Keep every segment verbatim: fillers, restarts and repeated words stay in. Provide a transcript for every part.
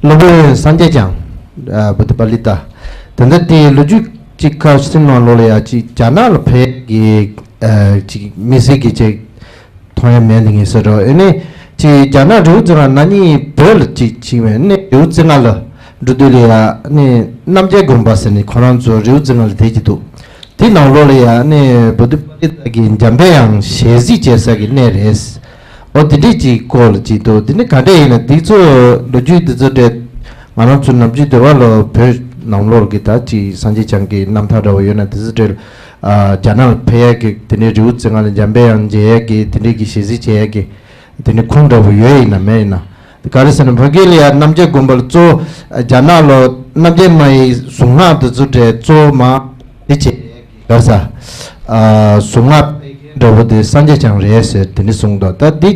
སློབ་དཔོན་སངས་རྒྱས་བསྐྱངས། ཨ། བུདྡྷ་པཱ་ལི་ཏ། དེ་འདྲ་དེ་ལོ་རྒྱུས་ཅིག་ཁ་ཤས་ནང་ལོགས་ལ་ཡ་ཅིག་རྒྱ་ནག་ལ་ཕེབས་ཀྱི། ཨ། ཅིག་མི་སེར་གྱི་ཅིག་མཐོང་ཡ་མེད་འདི་ངེས་ཟེར་རོ། ཨེ་ནས་ཅིག་རྒྱ་ནག་རི་བོ་རྩེ་ལྔ་ན་ནིང་བོད་ལ་ཅིག་ཕྱིན་བས་ནས་རི་བོ་རྩེ་ལྔ་ལ་འགྲོ་དུས་ལ་ཡ་ནས་རྣམ་རྒྱལ་དགོན་པ་ཟེར་ནས་ཁོ་རང་ཚོ་རི་བོ་རྩེ་ལྔ་ལ་བསྡད་ཀྱི་འདུག་དེ་ནང་ལོགས་ལ་ཡ་ནས་བུདྡྷ་པཱ་ལི་ཏ་གི་འཇམ་དཔལ་དབྱངས་ཞལ་གཟིགས་བྱེད་ས་གི་གནས་རེད། ཨོ་དེ་འདྲས་ཅིག་སྐོར་ལ་ཅིག་འདུག་དེ་ནི་ག་འདྲས་ཡིན་ན་དེ་ཚོ་ལོ་རྒྱུས་དེ་ཚོ་འདྲས་ང་རང་ཚོ་ནམ་རྒྱུན་འདི་བ་ལ་བོད་ནང་ལོགས་ཀྱི་ད་ཅིག་སངས་རྒྱས་བསྐྱངས་ཀྱི་རྣམ་ཐར་འདྲ་བོ་ཡོད་ན་དེ་ཚོ་འདྲས། ཨ། རྒྱ་ནག་ལ་ཕེབས་ཡས་ཀྱི་དེ་འདྲས་རི་བོ་རྩེ་ལྔ་ལ་འཇམ་དཔལ་དབྱངས་མཇལ་ཡས་ཀྱི་དེ་འདྲས་ཀྱི་ཞལ་གཟིགས་བྱེད་ཡས་ཀྱི་དེ་འདྲས་ཁུངས་འདྲ་བོ་ཡོད་ཡིན་ན་མེད་ཡིན་ན། ག་རེ་ཟེར་ན་ཕ་གི་ལ་ཡ་རྣམ་རྒྱལ་དགོན་པ་ལ་གཙོ་བོ་རྒྱ་ནག་ལ་རྣམ་རྒྱལ་མ་ཡི་གཟུངས་སྔགས་དེ་ཚོ་འདྲས་གཙོ་བོ་མ་དེ་བྱེད་ག་རེ་ཟ། ཨ། གཟུངས་སྔགས་འདྲ་བོ་དེ་སངས་རྒྱས་བསྐྱངས་རེད་ཟེར་དེ་འདྲས་གསུངས་འདུག་ད་འདི་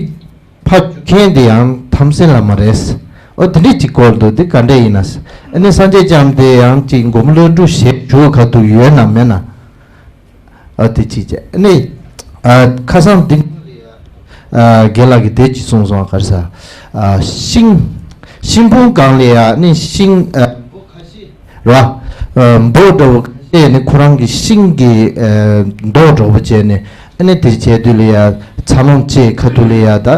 ཕ་རྒྱུད་མཁན་དེ་ཡང་ཐམས་སེང་བླ་མ་རེད། ཨོ་དེ་འདྲས་ཅིག་སྐོར་འདུག་དེ་ག་འདྲས་ཡིན་ན། ཨ་ནི་སངས་རྒྱས་བསྐྱངས་དེ་ཡང་ཅིག་མགོན་པོ་ཀླུ་སྒྲུབ་ཞལ་བཞུགས་ཁ་ཐུག་ཡོད་ན་མེད་ན། ཨ་དེ་ཅིག་བྱས་ཨ་ནི། ཨ་ཁ་སང་འདི་ཨ་རྒན་ལགས་ཀྱིས་དེ་ཅིག་གསུངས་སོང་། ག་རེ་ཟ། ཨ་ཤིང་། ཤིང་ཕུང་སྒང་ལ་ཡ་ཨ་ནི་ཤིང་ཨ་ར། ཨ་འབོ་འདྲ་བོ་ཁ་ཤས་ནི་ཁོ་རང་གི་ཤིང་གི་ཨ་མདོག་འདྲ་བོ་བྱས་ནས་ཨ་ནི་དེ་བྱས་དུས་ལ་ཡ་ཚ་ལོང་བཅས་ཁ་ཐུག་ལ་ཡ་ད་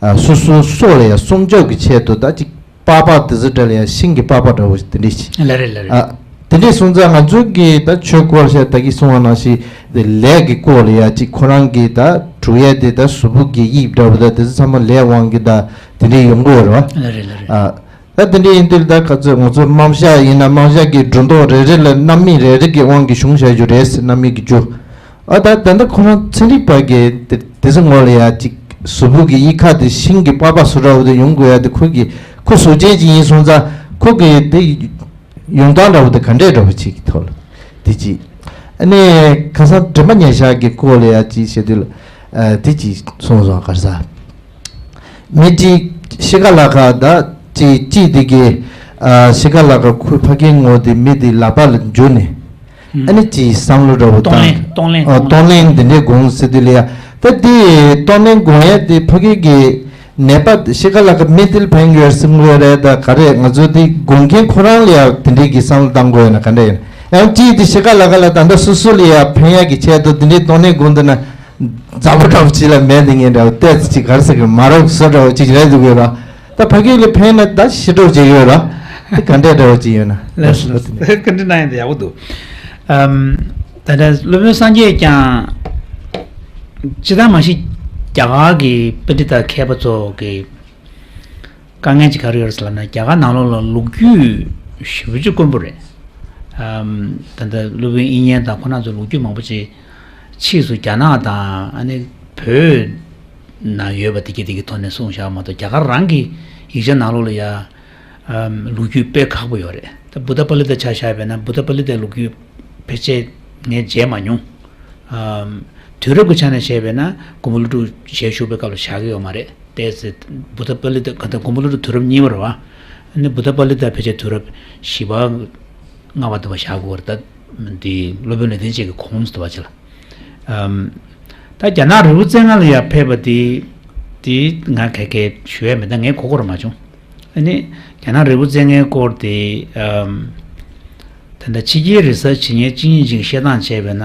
ཨ་སོ་སོའི་སྲོག་ལ་ཡ་སྲུང་སྐྱོབ་ཀྱི་ཆེད་དུ་ད་ཅིག་པགས་པ་དེ་ཚོ་འདྲ་ལ་ཡ་ཤིང་གི་པགས་པ་འདྲ་བོ་དེ་འདྲས་ཤིག་ལ་རེད་ལ་རེད། ཨ་དེ་འདྲས་སོང་ཙང་ང་ཚོ་གི་ད་ཆོས་སྐོར་བཤད་ད་གི་གསུང་བ་ནང་བཞིན་དེ་ལས་ཀྱི་སྐོར་ལ་ཡ་ཅིག་ཁོ་རང་གི་ད་སྒྲུབ་ཡས་དེ་ད་གཟུགས་པོ་གི་དབྱིབས་འདྲ་བོ་ད་དེ་ཚོ་ཚང་མ་ལས་དབང་གིས་ད་དེ་འདྲས་ཡོང་གི་ཡོད་རེད་བ། ལ་རེད་ལ་རེད། ཨ། ད་དེ་འདྲ་ཡིན་དུས་ད་ག་ཚོད་ང་ཚོ་རྨ་བྱ་ཡིན་ན་རྨ་བྱ་གི་སྒྲོ་འདོགས་རེ་རེ་ལ་རྣམ་སྨིན་རེ་རེ་གི་དབང་གིས་བྱུང་བྱ་རྒྱུ་རེད་ཟེར། རྣམ་སྨིན་གྱི་རྒྱུ། ཨ་ད་ད་ལྟ་ཁོ་རང་ཚན་རིག་པ་གི་དེ་དེ་ཚོ་ངོ་ལ་ཡ་ཅིག་གཟུགས་པོ་གི་དབྱིབས་ཁ་དེ་ཤིང་གི་པགས་པ་བཟོ་འདྲ་བོ་དེ་ཡོང་དགོས་ཡ་དེ་ཁོ་གི་ཁོ་གཟུགས་ཅན་ཅིག་ཡིན་སོང་ཙང་ཁོ་གི་དེ་ཡོང་སྟངས་འདྲ་བོ་དེ་ག་འདྲས་འདྲ་བོ་ཅིག་གི་ཐོག་ལ་དེ་ཅིག་ཨ་ནི་ཁ་སང་དྲི་མ་ཉེ་ཤག་གི་སྐོར་ལ་ཡ་ཅིག་བཤད་དུས་ལ་ཨ་དེ་ཅིག་གསུངས་སོང་། ག་རེ་ཟ། མི་གཅིག་ཤི་ཁ་ལ་ཁ་ད་ཅི་ཅི་དེ་གི་ཨ་ཤི་ཁ་ལ་ཁ་ཁུ་ཕ་གིའི་ངོ་དེ་མི་དེ་ལག་པ་ལ་འཇུ་ནས་ཨ་ནི་ཅི་བསམ་བློ་འདྲ་བོ་གཏོང་ལེན་བཏང་གཏོང་ལེན་ཨ་གཏོང་ལེན་དེ་འདྲའི་དགོངས་ཟེར་དུས་ལ་ཡ་ད་དེ་གཏོང་ལེན་དགོངས་ཡ་དེ་ཕ་གི་གི་ནད་པ་ཤི་ཁ་ལ་ཁ་མི་དེ་ལ་ཕན་གྱི་ཡོད་སེམས་ཀྱི་ཡོད་རེད། ད་ག་རེ་ང་ཚོ་དེ་དགོངས་མཁན་ཁོ་རང་ལ་ཡ་དེ་འདྲའི་གི་བསམ་བློ་བཏང་དགོས་ཡོད་ན་ག་འདྲ་ཡིན་ཡང་ཅི་དེ་ཤི་ཁ་ལ་ཁ་ལ་ད་ལྟ་སོ་སོ་ལ་ཡ་ཕན་ཡ་གི་ཆེད་དུ་དེ་འདྲའི་གཏོང་ལེན་དགོངས་འདུག་ན། མཛའ་བོ་འདྲ་བོ་ཅིག་ལ་མེད་འདི་ངན་འདྲ་བོ་ཏོག་ཙམ་ཅིག་ག་རེ་ཟེར་གི་མ་རབས་བཟོ་འདྲ་བོ་ཅིག་རེད་འདུག་གི་ར། ད་ཕ་གི་ལ་ཕན་ན་ད་ཤི་འགྲོ་བྱེད་ཡོད་ར། དེ་ག་འདྲས་འདྲ་བོ་ཅིག་ཡོད་ན། ལགས་སོ་ལགས་སོ། བཀའ་འདྲི་གནང་ཡ་དེ་ཡག་པོ་འདུག་ཨམ། ད་ལྟ་སློབ་དཔོན་སངས་རྒྱས་ཀྱང་ཅི་ལྟར་མ་ཤི་རྒྱ་གར་གྱི་པཎྜི་ཏ་མཁས་པ་ཚོ་གི་དཀའ་ངལ་ཅིག་ག་རེ་ཡོད་རེད་ཟེར་ལབ་ན། རྒྱ་གར་ནང་ལོགས་ལ་ལོ་རྒྱུས་ཞེ་པོ་ཅིག་དཀོན་པོ་རེད། ཨམ། ད་ལྟ་སློབ་དཔོན་དབྱིག་གཉེན་དང་ཁོ་རང་ཚོ་ལོ་རྒྱུས་མང་པོ་ཅིག་ཕྱིས་སུ་རྒྱ་ནག་དང་ཨ་ནི་བོད་ན་ཡོད་པ་དེ་གི་དེ་གི་ཐོག་ནས་གསུངས་བཞག་མ་གཏོགས་རྒྱ་གར་རང་གི་ཡིག་ཆ་ནང་ལོགས་ལ་ཡ། ཨམ། ལོ་རྒྱུས་དཔེ་ཁག་པོ་ཡོད་རེད། ད་བུདྡྷ་པཱ་ལི་ཏ་ཆ་བཞག་པས་ན་བུདྡྷ་པཱ་ལི་ཏའི་ལོ་རྒྱུས་ཕལ་ཆེར་ངས་མཇལ་མ་མྱོང་། ཨམ། དུས་རབས་ཀྱི་ཆ་ནས་བཤད་པས་ན་མགོན་པོ་ཀླུ་སྒྲུབ་ཞལ་བཞུགས་པའི་སྐབས་ལ་བཞག་གི་ཡོད་མ་རེད། ཏོག་ཙམ་བུདྡྷ་པཱ་ལི་ཏ་ག་ད་མགོན་པོ་ཀླུ་སྒྲུབ་དུས་རབས་གཉིས་པ་རེད་བ། ཨ་ནི་བུདྡྷ་པཱ་ལི་ཏ་ཕལ་ཆེར་དུས་རབས་བཞི་པ་ལྔ་པ་དེ་བ་བཞག་དགོས་རེད། ད་འདི་སློབ་དཔོན་ལེགས་ལྡན་འབྱེད་ཀྱི་གོང་དུ་བ་ཅི་ལ། ཨམ། ད་རྒྱ་ནག་རི་བོ་རྩེ་ལྔ་ལ་ཡར་ཕེབས་པ་དེ་དེ་ང་ག་གེ་ཞུ་ཡ་མེད། ད་ངས་གོ་གོ་ར་མ་བྱུང་། ཨ་ནི་རྒྱ་ནག་རི་བོ་རྩེ་ལྔའི་སྐོར་དེ་ཨམ། ད་ལྟ་ཕྱི་རྒྱལ་རེ་ས་བྱེད་མཁན་གཅིག་གཉིས་ཅིག་བཤད་སྟངས་བྱས་པས་ན།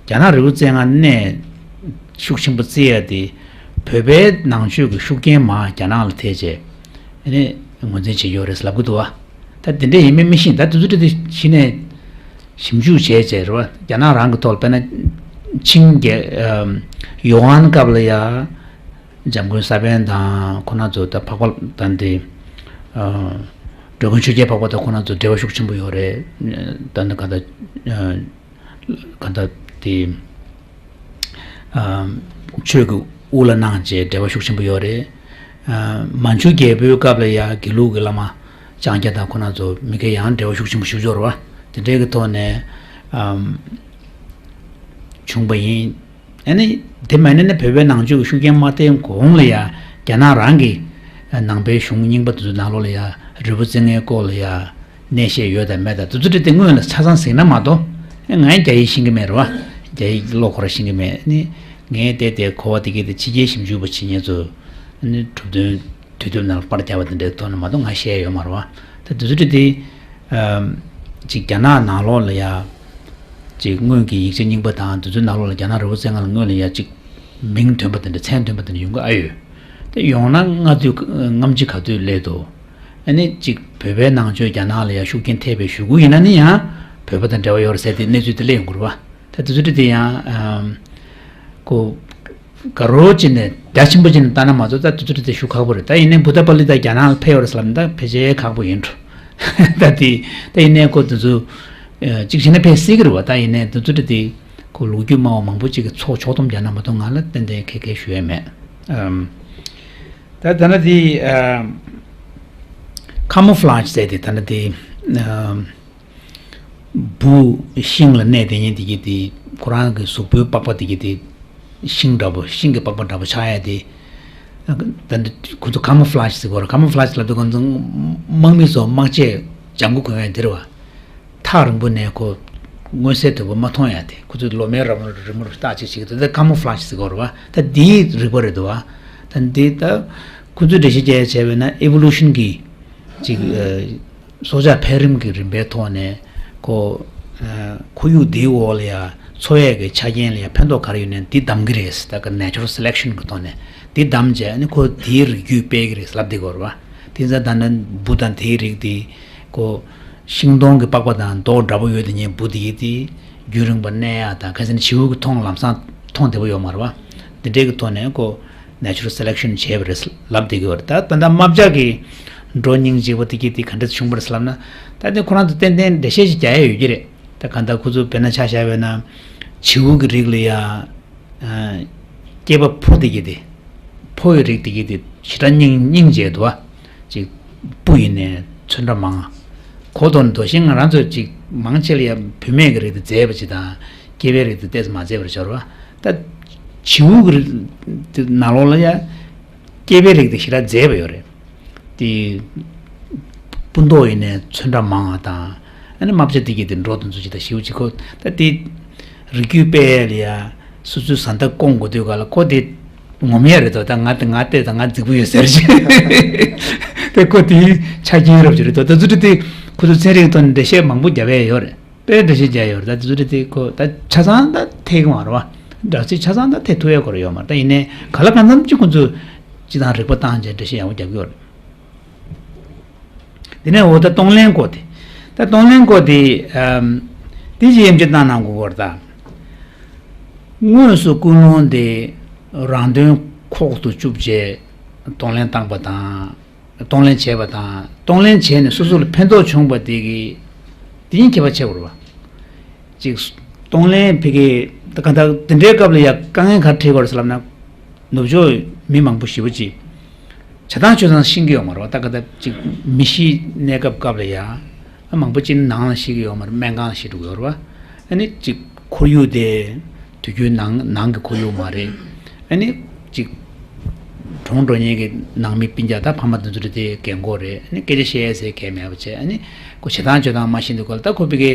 རྒྱ་ནག་རི་བོ་རྩེ་ལྔ་གནས་ཤུགས་ཆེན་པོ་བརྩི་ཡ་དེ་བོད་པའི་ནང་ཆོས་ཀྱི་ཤུགས་རྐྱེན་མར་རྒྱ་ནག་ལ་ཐེབས་བྱས་ཨ་ནི་ངོས་འཛིན་བྱེད་ཀྱི་ཡོད་རེད་ལབ་ཀྱི་འདུག་བ། ད་དེ་འདྲ་ཡིན་མིན་མི་ཤེས། ད་དེ་ཚོ་དེ་གཞི་ནས་ཞིབ་འཇུག་བྱས་བྱས་རེད་བ། རྒྱ་ནག་རང་གི་ཐོག་ལ་དཔེར་ན་ཆིང་རྒྱལ་ཨམ། ཡོ་ཧན་སྐབས་ལ་ཡ་འཇམ་མགོན་ས་པཎ་དང་ཁོ་ན་ཚོ་ད་འཕགས་པ་དང་དེ་ཨ། འགྲོ་མགོན་ཆོས་རྒྱལ་འཕགས་པ་དང་ཁོ་ན་ཚོ་འབྲེལ་བ་ཤུགས་ཆེན་པོ་ཡོད་རེད། ད་ནི་ག་ད་ཨ། ག་ད་དེ་ཨ། ཆོས་ཀྱི་དབུ་བླ་གནང་བྱས་འབྲེལ་བ་ཤུགས་ཆེན་པོ་ཡོད་རེད། ཨ། མན་ཇུ་རྒྱལ་པོའི་སྐབས་ལ་ཡ་དགེ་ལུགས་ཀྱི་བླ་མ་ལྕང་སྐྱ་དང་ཁོ་ན་ཚོ་མི་སྒེར་ཡང་འབྲེལ་བ་ཤུགས་ཆེན་པོ་ཞུ་འབྱོར་བ་དེ་འདྲའི་གི་ཐོག་ནས་ཨམ། བྱུང་བ་ཡིན། ཨ་ནི་དེ་མ་ཡིན་ན་བོད་པའི་ནང་ཆོས་ཀྱི་ཤུགས་རྐྱེན་མ་བསྟན་གོང་ལ་ཡ་རྒྱ་ནག་རང་གི་ནང་པའི་གཞུང་རྙིང་པ་དེ་ཚོའི་ནང་ལོགས་ལ་ཡ་རི་བོ་རྩེ་ལྔའི་སྐོར་ལ་ཡ་གནས་བཤད་ཡོད་དམ་མེད་དམ་དེ་ཚོ་དེ་སྔོན་ལ་ཆ་ཚང་གཟིགས་ན་མ་གཏོགས་ང་ཡང་རྒྱ་ཡིག་ཤེས་ཀྱི་མེད་རེད་བ། རྒྱ་ཡིག་ཀློག་ཁོ་ར་ཤེས་ཀྱི་མེད། ཨ་ནི་ངས་བལྟས་ཏེ་གོ་བ་དེ་གས་དེ་ཕྱི་རྒྱལ་ཞིབ་འཇུག་པ་བྱེད་མཁན་ཚོ་ཨ་ནི་གྲུབ་དོན་ དུས་དེབ་ནང་ལ་པར་བརྒྱབ་པ་དེ་འདྲའི་ཐོག་ནས་མ་གཏོགས་ང་ཤེས་ཡོད་མ་རེད་བ། ད་དེ་ཚོ་དེ་དེ་ཨམ། ཅིག་རྒྱ་ནག་ནང་ལོགས་ལ་ཡ། ཅིག་སྔོན་གྱི་ཡིག་ཆ་རྙིང་པ་དང་དེ་ཚོའི་ནང་ལོགས་ལ་རྒྱ་ནག་རི་བོ་རྩེ་ལྔ་ལ་སྔོན་ལ་ཡ་ཅིག་མིང་ཐོན་པ་དེ་འདྲ་མཚན་ཐོན་པ་དེ་འདྲ་ཡོང་གི་ཨ་ཡོད། དེ་ཡོང་ན་སྔ་དུས་སྔ་ཕྱི་ག་དུས་སླེབས་འདུག་ཨ་ནི་ཅིག་བོད་པའི་ནང་ཆོས་རྒྱ་ནག་ལ་ཡ་ཤུགས་རྐྱེན་ཐེབས་པའི་གཞུག་གུ་ཡིན་ན་ནི་ཡང་བོད་པ་དང་འབྲེལ་བ་ཡོད་རེད་ཟེར་ཏེ་གནས་ཚུལ་དེ་སླེབས་ཡོང་གི་རེད་བ། ད་དེ་ཚོ་དེ་དེ་ཡང་ཨམ། ཁོ། དགའ་རོགས་བྱས་ནས་རྒྱ་ཆེན་པོ་བྱས་ནས་བལྟས་ན་མ་གཏོགས་ད་དེ་ཚོ་དེ་ཚོ་ཞུ་ཁག་པོ་རེད། ད་ཡིན་ནའི་བུདྡྷ་པ་ལི་ཏ་རྒྱ་ནག་ལ་ཕེབས་ཡོད་རེད་ཟེར་ལབ་ན་ད་ཕལ་ཆེར་ཁག་པོ་ཡིན་འགྲོ། ད་དེ་ད་ཡིན་ནའི་ཁོ་དེ་ཚོ་གཅིག་བྱས་ན་ཕེབས་སྲིད་ཀྱི་རེད་བ། ད་ཡིན་ནའི་དེ་ཚོ་དེ་དེ་ཁོ་ལོ་རྒྱུས་སྨྲ་བ་མང་པོ་ཅིག་གིས་ཚོགས་ཕྱོགས་བསྡོམས་རྒྱག་ན་མ་གཏོགས་ང་ལ་ཏན་ཏན་ཁེ་ཁེ་ཞུ་ཡས་མེད། ཨམ། ད་ད་ན་དེ་ཨམ། ཁ་མོ་ཕ་ལ་ཇི་ཟེར་དེ་ད་ན་དེ་ཨམ། འབུ་ཤིང་ལ་གནས་དེ་ཉིད་དེ་གི་དེ་ཁོ་རང་གི་གཟུགས་པོའི་པགས་པ་དེ་གི་དེ་ཤིང་འདྲ་པོ་ཤིང་གི་པགས་པ་འདྲ་པོ་ཆགས་ཡ་དེ། ད་འདི་ཁོ་ཚོ་ཁ་མོ་ཕ་ལ་ཇི་ཟེར་གོ་ར། ཁ་མོ་ཕ་ལ་ཇི་ལབ་དུས་ཁོ་ཚོ་དམག་མི་ཚོ་དམག་ཆས་ལྗང་གུ་གོན་ཡ་དེ་རེད་བ། ཐག་རིང་པོ་ནས་ཁོ་མངོན་གསལ་དོད་པོ་མ་མཐོང་ཡ་དེ་ཁོ་ཚོ་ལོ་མའི་ར་མོ་རི་མོ་རུ་བཏགས་ཅིག་ཅིག་དེ་ཁ་མོ་ཕ་ལ་ཇི་ཟེར་གོ་ར་བ། ད་དེའི་རིག་པ་རེད་འདུག་བ། ད་འདི་ད་ཁོ་ཚོས་འགྲེལ་བཤད་རྒྱག་ཡ་བྱས་པས་ན་ཨི་ཝོ་ལུ་ཤན་གྱི་ཅིག་སྲོག་ཆགས་འཕེལ་རིམ་གྱི་རིམ་པའི་ཐོག་ནས་ཁོ་ཁོར་ཡུག་འདིའི་འོག་ལ་ཡ་འཚོ་ཡས་ཀྱི་ཆ་རྐྱེན་ལ་ཡ་ཕན་ཐོགས་ག་རེ་ཡོད་ནའི་འདི་བདམས་ཀྱི་རེད། ད་ག་ནེ་ཅུ་རལ་སི་ལེག་ཤན་གྱི་ཐོག་ནས་འདི་བདམས་བྱས་ནི་ཁོ་དེའི་རིགས་རྒྱུད་སྤེལ་གྱི་རེད་ལབ་བསྡད་ཀྱི་ཡོད་རེད་བ། དེ་ཚོ་ད་ནི་འབུ་དང་དེའི་རིགས་དེ་ཁོ་ཤིང་སྡོང་གི་པགས་པ་དང་མདོག་འདྲ་པོ་ཡོད་དེ་ཉིད་འབུ་དེ་ཡི་དེ་རྒྱུན་རིང་པོ་གནས་ཡ་དང་ཁ་སང་བྱིའུ་གི་མཐོང་ལམ་སང་མཐོང་བདེ་པོ་ཡོད་མ་རེད་བ། འདི་འདྲའི་གི་ཐོག་ནས་ཁོ་ནེ་ཅུ་རལ་སི་ལེག་ཤན་བྱས་པ་རེད་ལབ་བསྡད་ཀྱི་ཡོད་རེད། ད་ད་ལྟ་རྨ་བྱ་གི་འབྲོག་སྙིང་རྗེ་པོ་དེ་གི་དེ་ག་འདྲ་བྱུང་བ་རེད་ལབ་ན། ད་དེ་ཁོ་རང་ཚོ་ཏན་ཏན་འགྲེལ་བཤད་ཅིག་རྒྱག་ཡ་ཡོད་ཀྱི་རེད། ད་ག་ད་ཁོ་ཚོ་དཔེར་ན་ཆ་བཞག་པ་ཡིན་ན་བྱིའུ་གི་རིགས་ལ་ཡ། སྐྱེས་པ་ཕོ་དེ་གི་དེ། ཕོ་ཡི་རིགས་དེ་གི་དེ་ཞེ་དྲག་སྙིང་སྙིང་རྗེ་འདུག་བ། ཅིག་སྤུ་ཡིན་ནའི་ཚོན་ཁྲ་མང་། གོ་དོན་དོ་ཤིང་ང་རང་ཚོ་ཅིག་མང་ཆེ་ལ་ཡ་བུད་མེད་ཀྱི་རིགས་དེ་མཛེས་པ་ཅིག་དང་སྐྱེས་པའི་རིགས་དེ་ཏོག་ཙམ་མ་མཛེས་པར་སྦྱོར་བ། ད་བྱིའུ་གི་རིགས་དེ་ནང་ལོགས་ལ་ཡ་སྐྱེས་པའི་རིགས་དེ་ཞེ་དྲག་མཛེས་པ་ཡོད་རེད། དེ་སྤུ་མདོག་ཡིན་ནའི་ཚོན་ཁྲ་མང་བ་དང་། ཨ་ནི་རྨ་བྱ་དེ་གི་དེ་འབྲོག་དེ་ཚོ་ཅིག་དང་བྱིའུ་ཅིག་ཁོ་ད་དེ་རིགས་རྒྱུད་སྤེལ་ཡ་ལ་ཡ་སོ་སོའི་བཟའ་ཟླ་སྐོང་དགོས་དུས་ག་ལ་ཁོ་དེ་ངོམ་ཡ་རེད་དོ། ད་ང་དེ་ང་བལྟས་ད་ང་རྫིག་པོ་ཡོད་ཟེར་ཅིག་དེ་ཁོ་དེའི་ཆ་རྐྱེན་རབ་ཅིག་རེད་དོ། ད་ཚོ་དེ་ཁོ་ཚོ་ཚན་རིག་ཐོག་ནས་འགྲེལ་བཤད་མང་པོ་རྒྱབ་ཡ་ཡོད་རེད། དཔེ་འགྲེལ་བཤད་རྒྱག་ཡོད་རེད། ད་དེ་ཚོ་རེད་དེ་ཁོ་ད་ཆ་ཚང་ད་ཐེག་གི་མ་རེད་བ། འདྲ་ཚིག་ཆ་ཚང་ད་ཐེག་ཐུབ་ཡ་སྐོར་ཡོད་མ་རེད། ད་ཡིན་ནའི་ག་ལ་གང་འཚམ་ཅིག་ཁོ་ཚོས་སྤྱི་བཏང་རིག་པ་བཏང་བྱས་འགྲེལ་བཤད་ཡག་པོ་རྒྱབ་ཀྱི་ཡོད་རེད། དེ་ནས་འོ་ད་གཏོང་ལེན་སྐོར་དེ། ད་གཏོང་ལེན་སྐོར་དེ་ཨམ། དེ་ཅི་ཡན་ཆད་བཏང་གནང་དགོས་སྐོར་ད། དངོས་སུ་ཀུན་སློང་དེ་རང་དོན་ཁོག་ཏུ་བཅུག་བྱས་གཏོང་ལེན་བཏང་པ་དང་། གཏོང་ལེན་བྱས་པ་དང་གཏོང་ལེན་བྱས་ནས་སོ་སོ་ལ་ཕན་ཐོགས་བྱུང་བ་དེ་གི་དེ་གཉིས་ཁྱད་པར་ཕྱེ་དགོས་རེད་བ། ཅིག་གཏོང་ལེན་ཕ་གི་ད་ག་ད་དེ་འདྲའི་སྐབས་ལ་ཡ་དཀའ་ངལ་ག་རེ་འཕྲད་ཀྱི་ཡོད་རེད་ཟེར་ལབ་ན། ནུབ་ཕྱོགས་མི་མང་པོ་ཞེ་པོ་ཅིག་བྱ་བཏང་སྤྱོད་བཏང་ཤེས་ཀྱི་ཡོད་མ་རེད་བ། ད་ག་ད་ཅིག་མི་ཤི་གནས་སྐབས་སྐབས་ལ་ཡ། ཨ་མང་པོ་ཅིག་ནང་ལ་ཤི་གི་ཡོད་མ་རེད། སྨན་ཁང་ལ་ཤི་འགྲོ་གི་ཡོད་རེད་བ། ཨ་ནི་ཅིག་ཁོར་ཡུག་དེ་དུས་རྒྱུན་ནང་ནང་གི་ཁོར་ཡུག་མ་རེད། ཨ་ནི་ཅིག་གྲོངས་འགྲོ་མཁན་གྱི་ནང་མི་སྤུན་ཀྱག་ད་ཕ་མ་དེ་ཚོ་རེད་དེ་རྒན་གོག་རེད། ཨ་ནི་སྐད་ཆ་བཤད་ཡས་ཟེར་གས་མེད་པ་བྱས། ཨ་ནི་ཁོ་བྱེད་སྟངས་སྤྱོད་སྟངས་མ་ཤེས་དུས་སྐབས་ལ་ད་ཁོ་ཕ་གི་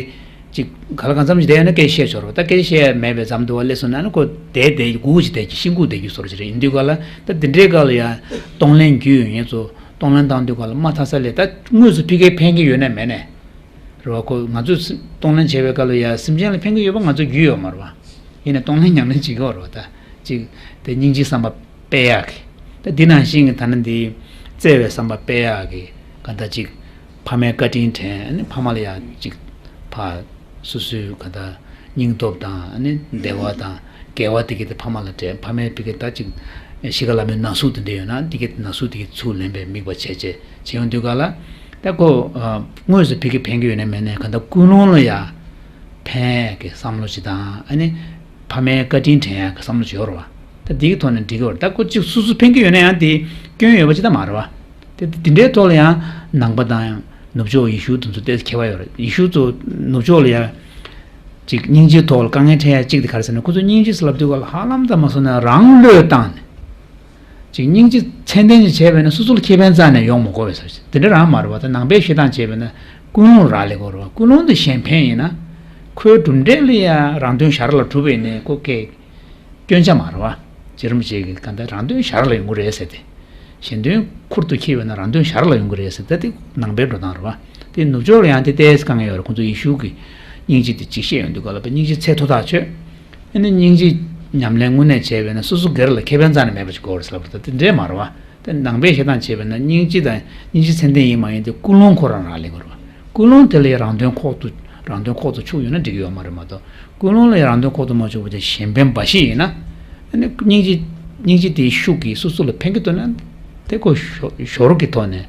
ཅིག་ག་ལ་གང་འཚམ་ཞིག་བསྡད་ཡོད་ན་སྐད་ཆ་བཤད་ཆོག་རེད་བ། ད་སྐད་ཆ་བཤད་ཡས་མེད་པའི་མཚམས་དུ་བ་སླེབས་སོང་ན་ཨ་ནི་ཁོ་བསྡད་བསྡད་ཀྱི་སྒུག་ཅིག་བསྡད་ཀྱི་ཤི་སྒུག་བསྡད་ཀྱི་བཟོ་འདྲ་ཅིག་རེད། ཡིན་དུས་སྐབས་ལ་ད་དེ་འདྲའི་སྐབས་ལ་ཡ་གཏོང་ལེན་རྒྱུས་ཡོད་མཁན་ཚོ་གཏོང་ལེན་བཏང་དུས་སྐབས་ལ་མ་མཐའ་ས་ལས་ད་དངོས་སུ་ཕ་གིར་ཕན་གྱི་ཡོད་ན་མེད་ན། རེད་བ། ཁོ་ང་ཚོས་སེམས་གཏོང་ལེན་བྱེད་པའི་སྐབས་ལ་ཡ་སེམས་ཅན་ལ་ཕན་གྱི་ཡོད་པ་ང་ཚོ་རྒྱུས་ཡོད་མ་རེད་བ། ཡིན་ནའི་གཏོང་ལེན་ཉམས་ལེན་བྱེད་ཀྱི་ཡོད་རེད་བ། ད་ཅིག་དེ་སྙིང་རྗེའི་བསམ་པ་སྤེལ་ཡག་གི། ད་འདི་ནང་བཞིན་གྱི་ད་ནི་འདི་བརྩེ་བའི་བསམ་པ་སྤེལ་ཡག་གི་ག་ད་ཅིག་ཕ་མའི་བཀའ་དྲིན་དྲན་ནི་ཕ་མ་ལ་ཡ་ཅིག་ཕ་སོ་སོའི་ག་ད་སྙིང་སྟོབས་དང་ཨ་ནི་བདེ་བ་དང་དགེ་བ་དེ་གི་དེ་ཕ་མ་ལ་སྤྲད། ཕ་མའི་ཕ་གི་ད་ཅིག་གཤིས་ཀ་ལ་མོའི་ན་ཟུག་དེ་འདྲ་ཡོད་ན་དེ་གི་ན་ཟུག་དེ་གི་ཚུར་ལེན་པའི་དམིགས་པ་བྱས་བྱས་བྱེད་ཡོང་དུས་ག་ལ། ད་ཁོ་དངོས་སུ་ཕ་གི་ཕན་གྱི་ཡོད་ན་མེད་ན་ག་ད་ཀུན་སློང་ལ་ཡ་ཕན་གི་བསམ་བློ་ཅིག་དང་ཨ་ནི་ཕ་མའི་བཀའ་དྲིན་དྲན་ཡ་གི་བསམ་བློ་ཅིག་ཡོད་རེད་བ། ད་དེ་གི་ཐོག་ནས་འགྲིག་གི་ཡོད་རེད། ད་ཁོ་ཅིག་སོ་སོ་ཕན་གྱི་ཡོད་ན་ཡང་དེ་སྐྱོན་ཡོད་པ་ཅིག་ད་མ་རེད་བ། དེ་དེ་འདྲའི་ཐོག་ལ་ཡང་ནང་པ་དང་ནུབ་ཕྱོགས་ཡེ་ཤུ་དེ་ཚོ་ཏོག་ཙམ་ཁྱད་པར་ཡོད་རེད། ཡེ་ཤུ་ཚོ་ནུབ་ཕྱོགས་ལ་ཡ་ཅིག་སྙིང་རྗེའི་ཐོག་ལ་དཀའ་ངལ་འཕྲད་ཡ་གཅིག་དེ་ག་རེ་ཟེར་ན། ཁོ་ཚོ་སྙིང་རྗེ་ཟེར་ལབ་དུས་ག་ལ་ཧ་ལམ་ཙམ་མ་སོང་ན་རང་བློས་བཏང་ནས་ཅིག་སྙིང་རྗེ་ཚད་ལྡན་ཅིག་བྱས་པས་ན་སོ་སོ་ལ་ཁེ་ཕན་རྩ་ནས་ཡོང་མི་དགོས་པའི་ས་ཞིག་དེ་འདྲ་རང་མ་རེད་བ། ད་ནང་པའི་བཤད་སྟངས་བྱས་པས་ན་ཀུན་སློང་རག་ལས་དགོས་རེད་བ། ཀུན་སློང་དེ་གཞན་ཕན་ཡིན་ན་ཁོའི་གྲུབ་འབྲས་ལ་ཡ་རང་དོན་གཞན་ལ་གྲུབ་པས་ནས་ཁོ་སྐད། སྐྱོན་ཆ་མ་རེད་བ། རྗེ་རིན་པོ་ཆེ་གིས་གང་ལྟར་རང་དོན་གཞན་ལ་ཡོང་གི་རེད་ཟེར་ཏེ། གཞན་དོན་ཁུར་དུ་འཁྱེར་བས་ན་རང་དོན་གཞར་ལ་ཡོང་གི་རེད་ཟེར། ད་དེ་ནང་པའི་འགྲོ་སྟངས་རེད་བ། དེ་ནུབ་ཕྱོགས་ལ་ཡང་དེ་ཏོག་ཙམ་དཀའ་ངལ་ཡོད་རེད། ཁོང་ཚོ་ཡེ་ཤུ་གི་སྙིང་རྗེ་དེ་ཅིག་བཤད་ཡོང་དུས་སྐབས་ལ་དཔེ་སྙིང་རྗེ་ཚད་མཐོ་ཐག་ཆོད། ཨ་ནི་སྙིང་རྗེ་ཉམས་ལེན་དངོས་གནས་བྱས་པས་ན་སོ་སོ་སྒེར་ལ་ཁེ་ཕན་རྩ་ནས་མེད་པ་ཞིག་དགོས་རེད་ཟེར་ལབ་པ་རེད། ད་དེ་འདྲས་མ་རེད་བ། དེ་ནང་པའི་བཤད་སྟངས་བྱས་པས་ན་སྙིང་རྗེ་དང་སྙིང་རྗེ་ཚད་ལྡན་ཡིན་མ་ཡིན་དེ་ཀུན་སློང་ཁོ་རང་རང་ལས་དགོས་རེད་བ། ཀུན་སློང་དེ་ལ་ཡང་རང་དོན་ཁོག་ཏུ་རང་དོན་ཁོག་ཏུ་ཆུད་ཡོད་ན་འགྲིག་གི་ཡོད་མ་རེད་མ་གཏོགས། ཀུན་སློང་ལ་ཡང་རང་དོན་ཁོག་ཏུ་མ་ཆུད་པ་དེ་གཞན་ཕན་འབའ་ཞིག་ཡིན་ན། ཨ་ནི་སྙིང་རྗེ་སྙིང་རྗེ་དེའི་ཤུགས་ཀྱིས་སོ་སོ་ལ་ཕན་གྱི་འདུག་ན་དེ་ཁོ་ཞོར་ཞོར་གྱི་ཐོག་ནས་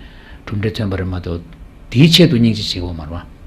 གྲུབ་འབྲས་ཐོན་པ་རེད་མ་གཏོགས། དེའི་ཆེད་དུ་སྙིང་རྗེ་བྱེད་དགོས་མ་རེད་བ།